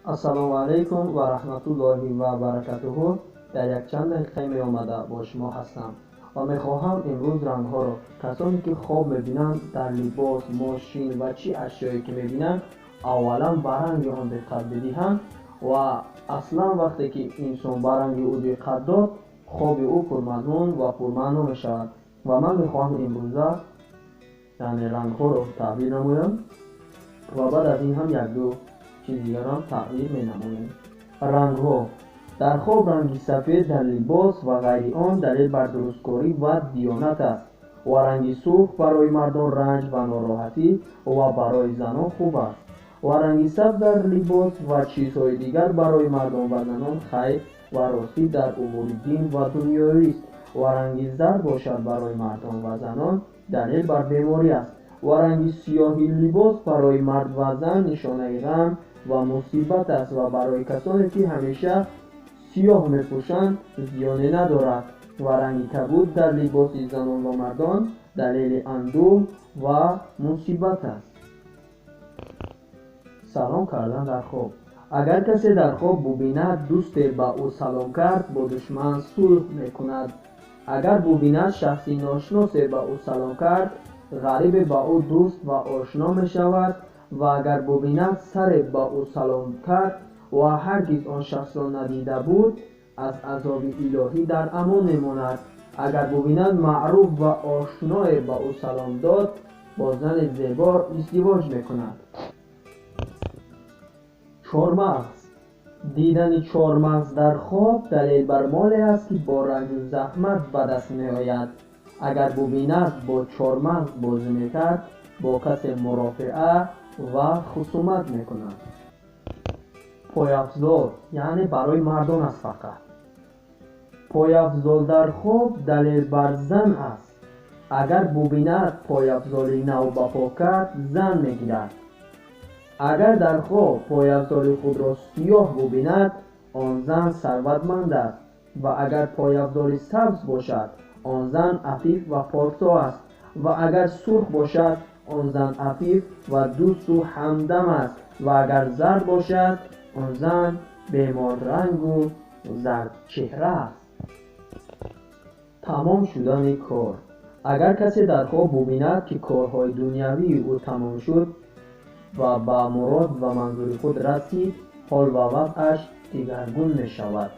Ассалому алайкум ва раҳматуллоҳи ва баракатуҳу. Дар якчанд дақиқаи меомада бо шумо ҳастам ва мехоҳам имрӯз рангҳоро, касоне ки хоб мебинанд, дар либос, мошин ва чӣ ашёе ки мебинанд, аввалан ба ранги он диққат бидиҳанд ва аслан вақте ки инсон ба ранги ӯ диққат дод, хоби ӯ пурмазмун ва пурмаъно мешавад. Ва ман мехоҳам имрӯза, яъне, рангҳоро таъбир намоям ва баъд аз ин ҳам як-ду чиз дигарам таъбир менамоем. Рангҳо. Дар хоб ранги сафед дар либос ва ғайри он далел бар дурусткорӣ ва диёнат аст ва ранги сурх барои мардон ранҷ ва нороҳатӣ ва барои занон хуб аст ва ранги сабз дар либос ва чизҳои дигар барои мардон ва занон хайр ва ростӣ дар умури дин ва дунёвист ва ранги зард бошад, барои мардон ва занон далел бар беморӣ аст ва ранги сиёҳи либос барои мард ва зан нишонаи ғам ва мусибат аст ва барои касоне ки ҳамеша сиёҳ мепӯшанд, зиёне надорад ва ранги кабуд дар либоси занон ва мардон далели андӯҳ ва мусибат аст. Салом кардан дар хоб. Агар касе дар хоб бубинад, дӯсте ба ӯ салом кард, бо душман сулҳ мекунад. Агар бубинад, шахси ношиносе ба ӯ салом кард, ғарибе ба ӯ дӯст ва ошно мешавад ва агар бубинад, саре ба ӯ салом кард ва ҳаргиз он шахсро надида буд, аз азоби илоҳӣ дар амон мемонад. Агар бубинад, маъруф ва ошное ба ӯ салом дод, бо зани зебо издивоҷ мекунад. Чормағз. Дидани чормағз дар хоб далел бар моле аст, ки бо ранҷу заҳмат ба даст меояд. Агар бубинад, бо чормағз бозӣ мекард, бо касе мурофиа ва хусумат мекунад. Пойафзол, яъне барои мардон аст фақат. Пойафзол дар хоб далел бар зан аст. Агар бубинад, пойафзоли нав ба по кард, зан мегирад. Агар дар хоб пойафзоли худро сиёҳ бубинад, он зан сарватманд аст ва агар пойафзоли сабз бошад, он зан афиф ва порсо аст ва агар сурх бошад, он зан афиф ва дӯсту ҳамдам аст ва агар зард бошад, он зан беморрангу зардчеҳра аст. Тамом шудани кор. Агар касе дар хоб бубинад, ки корҳои дунявии ӯ тамом шуд ва ба мурод ва манзури худ расид, ҳол ва вазъаш дигаргун мешавад.